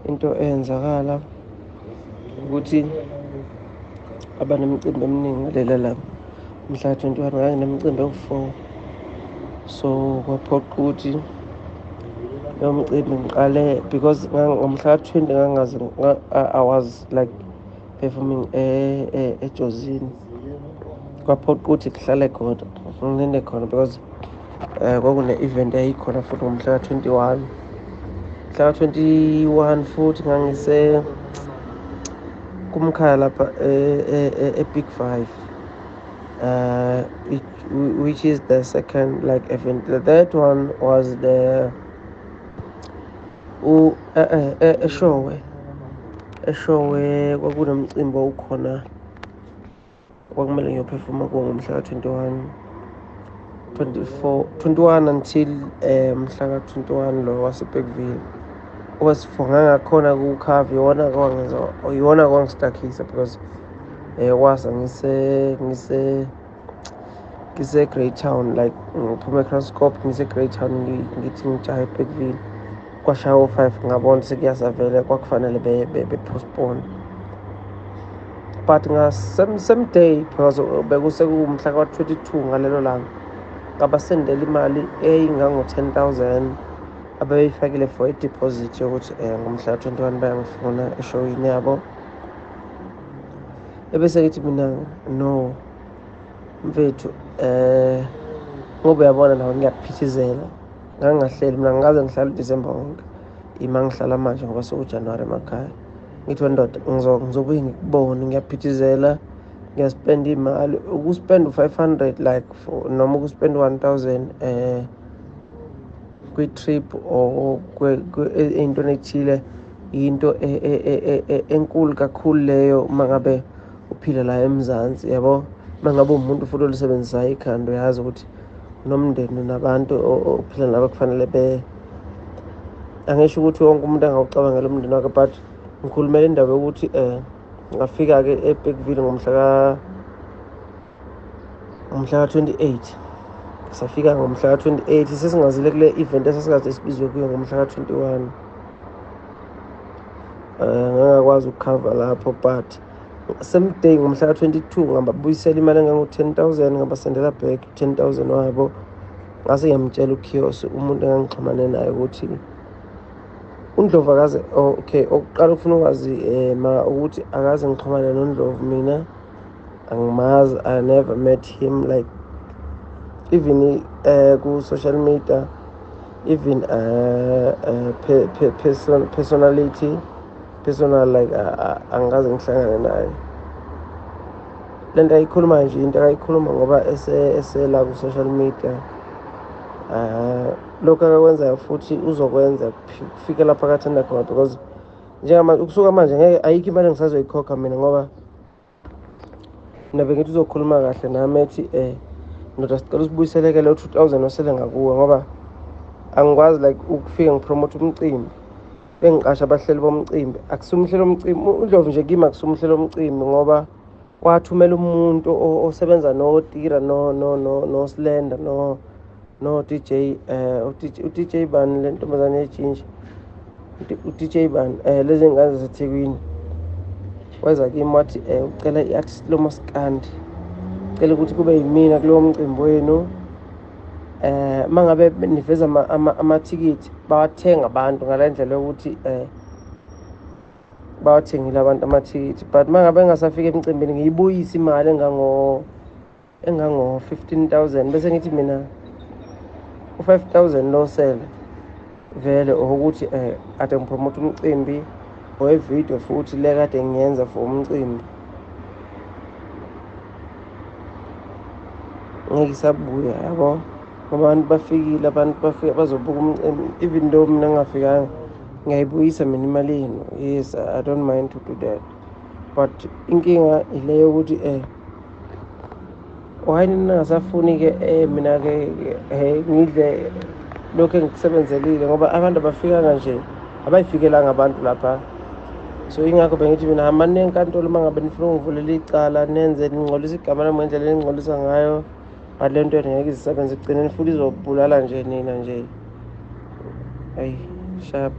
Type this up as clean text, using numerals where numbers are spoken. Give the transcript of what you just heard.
Into eyenzakala ukuthi abanemicimbi eminingi ngalela langa, mhla ka-21 nganginemicimbi ewu-4, so kwaphoqa ukuthi leyo mcimbi ngiqale because ngomhla ka-20 ngangaze I was like performing eJozini. Kwaphoqa ukuthi kuhlale khona, ngilinde khona because kwakune-event eyayikhona futhi ngomhla ka-21. Mhla ka-21 futhi ngangise kumkhaya lapha e-Big Five, which is the second like event. That one was the eShowe. eShowe kwakunomcimbi owawukhona, kwakumele ngiyophefoma kuwo ngomhla ka-21, 24, 21 until mhla ka-21 lo waseBergville. Owesi-4 ngangakhona kukhava, iwona kwangenza, iwona kwangistakisa because kwasa ngise Greytown, like ngiphuma eKranskop ngise Greytown, ngithi ngijahe eBergville, kwashaya o-5 ngabona sekuyasavele, kwakufanele be-postpone. But nga same day, because bekusekuwumhla ka-22 ngalelo langa, ngabasendela imali eyayingango-10,000 ababeyifakile for i-deposit yokuthi ngomhla ka-21 bayangifuna eshowini yabo. Ebese ngithi mina no mfethu, ngoba uyabona nawe ngiyaphithizela, ngangingahleli mina, ngikaze ngihlale uDisemba wonke, ima ngihlala manje ngoba sekuJanuwari emakhaya. Ngithi wendoda ngizobuye ngikubone, ngiyaphithizela, ngiyaspenda imali, ukuspenda u-500 like for noma ukuspenda u-1000 kwi-trip or entweni ethile, into enkulu kakhulu leyo uma ngabe uphila la eMzansi, yabo. Uma ngabe uwumuntu futhi olisebenzisayo ikhanda, uyazi ukuthi unomndeni nabantu ophila nabo kufanele be, angisho ukuthi wonke umuntu angawucabangela umndeni wakhe, but ngikhulumela indaba yokuthi ngafika-ke eBergville ngomhla ka-28. Safika ngomhla ka-28 sesingazile kule event esasikaze sibizwe kuyo ngomhla ka-21. Ngangakwazi ukukhava lapho, but same day ngomhla ka-22 ngababuyisela imali engango-10,000, ngabasendela back 10,000 wabo. Ngase ngiyamtshela uKhios, umuntu engangixhumane naye, ukuthi uNdlovu akaze, okay, okuqala ufuna ukwazi ma ukuthi akaze ngixhumane noNdlovu, mina angimazi, I never met him, like even ku-social media, even personality, personal, like angikaze ngihlangane naye. Lento ayikhuluma nje, into akayikhuluma ngoba esela ku-social media, lokhu akakwenzayo futhi uzokwenza kufike lapho akathanda khona, because njengamanje ukusuka manje ngeke, ayikho imali engisazoyikhokha mina, ngoba mina bengithi uzokhuluma kahle nami ethi ndoda sicela usibuyiseleke lo 2000 osele ngakuwe, ngoba angikwazi like ukufika ngipromote umcimbi, bengiqasha abahleli bomcimbi, akusumhlelo omcimbi uNdlovu nje kimi, akusumhlelo omcimbi, ngoba wathumela umuntu osebenza noTira no Slender no DJ, u-DJ bani le ntombazane yejinja, u-DJ bani lezi ngane zaseThekwini, weza kimi wathi ucela i-artist lomaskandi, cela ukuthi kube yimina kulowo mcimbi wenu. Mangabe niveza amathikithi bawathenga abantu ngale ndlela yokuthi bawathengile abantu amathikithi, but mangabe ngingasafika emcimbini ngiyibuyise imali engango 15,000, bese ngithi mina u-5,000 lo sele vele ukuthi ade ngipromote umcimbi owevideo futhi le kade ngiyenza for umcimbi, ngeke isabuya, yabo, ngoba abantu bafikile, abantu bafika bazobuka umcimbi, even though mina ngingafikanga ngiyayibuyisa mina imali yenu. Yes, I don't mind to do that, but inkinga ile yokuthi why ningasafuni-ke mina-ke ngidle lokhu engikusebenzelile, ngoba abantu abafikanga nje, abayifikelanga abantu lapha. So ingakho bengithi mina hambani nenkantolo uma ngabe nifuna ungivulela icala, nenze ningcolisa igama lami ngendlela eningcolisa ngayo, but le nto ngeke izisebenze ekugcineni futhi izobulala nje nina nje. Ayi sharp.